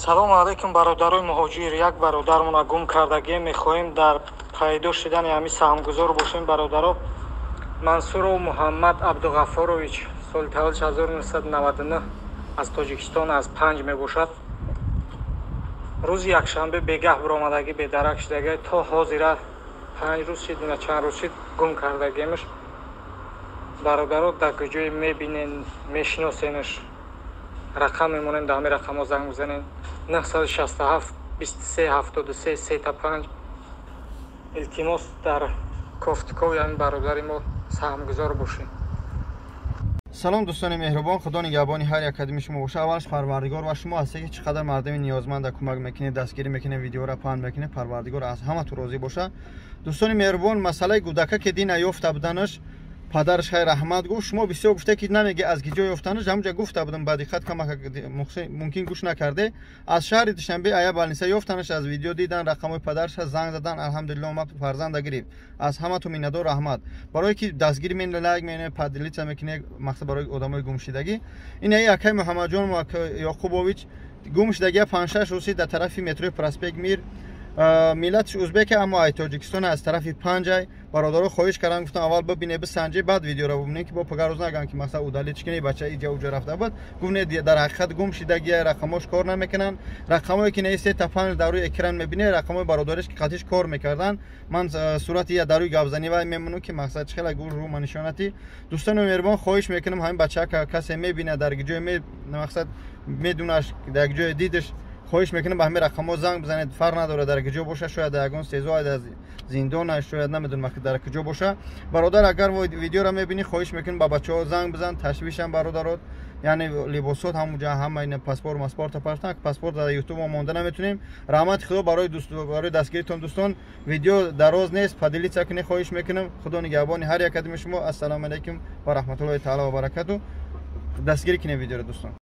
Салому алайкум, бародарои муҳоҷир. Як бародармона гум кардагием, мехоҳем дар пайдо шудани ҳамин саҳмгузор бошем, бародаро. Мансуров Муҳаммад Абдуғаффорович, соли таваллуд 1999, аз Тоҷикистон, аз Панҷ мебошад. Рӯзи якшанбе бегаҳ биромадагӣ, бедарак шудагӣ, то ҳозира 5 рӯз шид, на чанд рӯз шид, гум кардагиемш. Бародаро, дар куҷое мебинен, мешиносенш, рақам мемонем, дар ҳамин рақамҳо занг бизанед: 967 23 73 35. Илтимос, дар кофтукови ҳамин бародари мо саҳмгузор бошед. Салом, дӯстони меҳрубон, Худо нигаҳбони ҳар як кадоми шумо боша. Аввалаш, Парвардигор ва шумо ҳасте, ки чӣ қадар мардами ниёзманда кӯмак мекунед, дастгирӣ мекунед, видеоро паҳн мекунед. Парвардигор аз ҳаматон розӣ боша. Дӯстони меҳрубон, масъалаи гудака, ки дина ёфта буданаш, падараш хай раҳмат гуфт. Шумо бисёр гуфте, ки намеги аз киҷо ёфтанаш. Ҳамҷа гуфта будам, ба диққат камака мумкин гӯш накарде. Аз шаҳри Душанбе ая больница ёфтанаш, аз видео дидан, рақамҳои падараш занг задан, алҳамдулилло, омад, фарзанда гирифт. Аз ҳаматон миннатдор, раҳмат, барое ки дастгирӣ мене, лайк мене, поделиться мекуне, мақсад барои одамои гумшидагӣ. Ин аи акай Муҳаммадҷон Ёқубович гумшидагия 5-6 рӯзи дар тарафи метрои Проспект Мир. Миллаташ узбека, аммо ай Тоҷикистон, аз тарафи Панҷай. Бародаро хоҳиш кардам, гуфтам, аввал бибине, бисанҷе, баъд видеоро бубинем, ки бо пага рӯз нагӯям, ки масалан удалить кини, бача иҷа уҷа рафта буд. Гуфт, не, дар ҳақиқат гум шидагия, рақамош кор намекунанд. Рақамое ки не се та панҷ дар рӯи экран мебине, рақамои бародариш, ки қатиш кор мекарданд. Ман сурати я дар рӯи гапзанӣ вай мемонам, ки мақсад чӣ хела гур рӯ ма нишонати. Дӯстони меҳрубон, хоҳиш мекунам, ҳамин бача касе мебинад, дар ҷое мақсад медунаш, дар ҷое дидаш, хоҳиш мекунам, ба ҳамин рақамҳо занг бизанед. Фарқ надорад, дар куҷо боша, шояд дар ягон СИЗО, аз зиндона, шояд, намедонам, дар куҷо боша. Бародар, агар видеоро мебинӣ, хоҳиш мекунам, ба бачаҳо занг бизан, ташвишам бародарот, яъне либосот ҳамуҷа, ҳама ина паспорт маспорта партан, паспорт дар Ютуб мо монда наметунем. Раҳмати Худо барои дастгиритон. Дӯстон, видео дароз нест, поделиться кунед, хоҳиш мекунам. Худо нигаҳбони ҳар як кадоми шумо. Ассалому алайкум ва раҳматуллоҳи таала ва баракату. Дастгирӣ кунед видеоро, дӯстон.